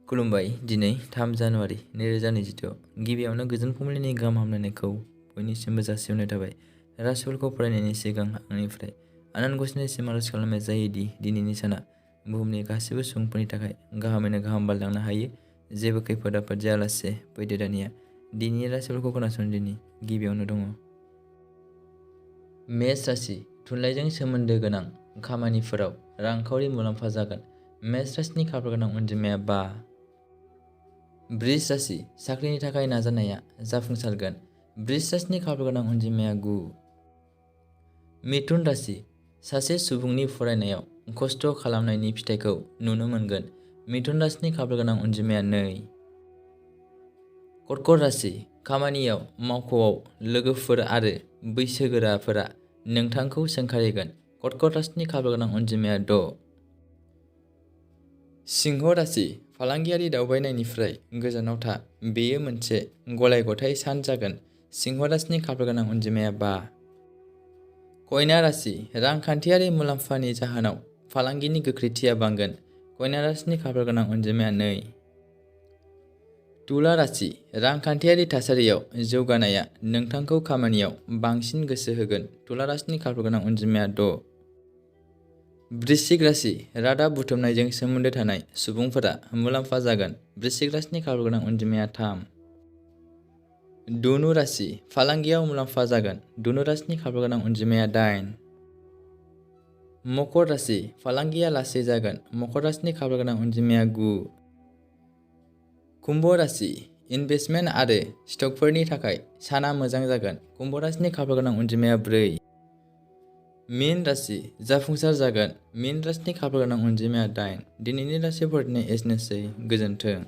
खुलुमबाय। दिनै 3 जानुवारि 2022 गिबियावनो गोजोन फुंबिलिनि गाहाम हामलायनायखौ बयनिसिमबो जासिहरनाय थाबाय। राशिफलखौ फरायनायनि सिगां आंनिफ्राय आनान गसाइनिसिम आरज खालामनाय जायोदि दिनैनि साना बुहुमनि गासैबो सुबुंफोरनि थाखाय गाहामैनो गाहाम बारलांनो हायो। जेबो खैफोद आफोद जायालासे फैदो दानिया दिनैनि राशिफलखौ खोनासंदिनि। गिबियावनो दङ मेष राशि। थुनलाइजों सोमोन्दो गोनां खामानिफोराव रांखावरि मुलाम्फा जागोन। मेष राशिनि खाफाल गोनां अनजिमाया 5। वृष राशि। साख्रिनि थाखाय नाजानाया जाफुंसारगोन। वृष राशिनि खाफाल गोनां अनजिमाया 9। मिथुन राशि। सासे सुबुंनि फरायनायाव खस्थ' खालामनायनि फिथाइखौ नुनो मोनगोन। मिथुन राशिनि खाफाल गोनां अनजिमाया 2। कर्क राशि। खामानियाव मावख'आव लोगोफोर आरो बैसोगोराफोरा नोंथांखौ सोंखारिगोन। कर्क राशिनि खाफाल गोनां अनजिमाया 6। सिंह राशि। फालांगियारि दावबायनायनिफ्राय गोजानाव था। बेयो मोनसे गलाय-गथाय सान जागोन। सिंह राशिनि खाफाल गोनां अनजिमाया 5। कन्या राशि। रांखान्थियारि मुलाम्फानि जाहोनाव फालांगिनि गोख्रैथिया बांगोन। कन्या राशिनि खाफाल गोनां अनजिमाया 2। तुला राशि। रांखान्थियारि थासारियाव जौगानाया नोंथांखौ खामानियाव बांसिन गोसो होगोन। तुला राशिनि खाफाल गोनां अनजिमाया 6। वृश्चिक राशि। रादाब बुथुमनायजों सोमोन्दो थानाय सुबुंफोरा मुलाम्फा जागोन। वृश्चिक राशिनि खाफाल गोनां अनजिमाया 3। धनु राशि। फालांगियाव मुलाम्फा जागोन। धनु राशिनि खाफाल गोनां अनजिमाया 8। मकर राशि। फालांगिया लासै जागोन। मकर राशिनि खाफाल गोनां अनजिमाया 9। कुम्भ राशि। इनभेस्टमेन्ट आरो स्टकफोरनि थाखाय साना मोजां जागोन। कुम्भ राशिनि खाफाल गोनां अनजिमाया 4। मीन राशि। जाफुंसार जागोन। मीन राशिनि खाफाल गोनां अनजिमाया 8। दिनैनि राशि फरायनाया एसेनोसै। गोजोन्थों।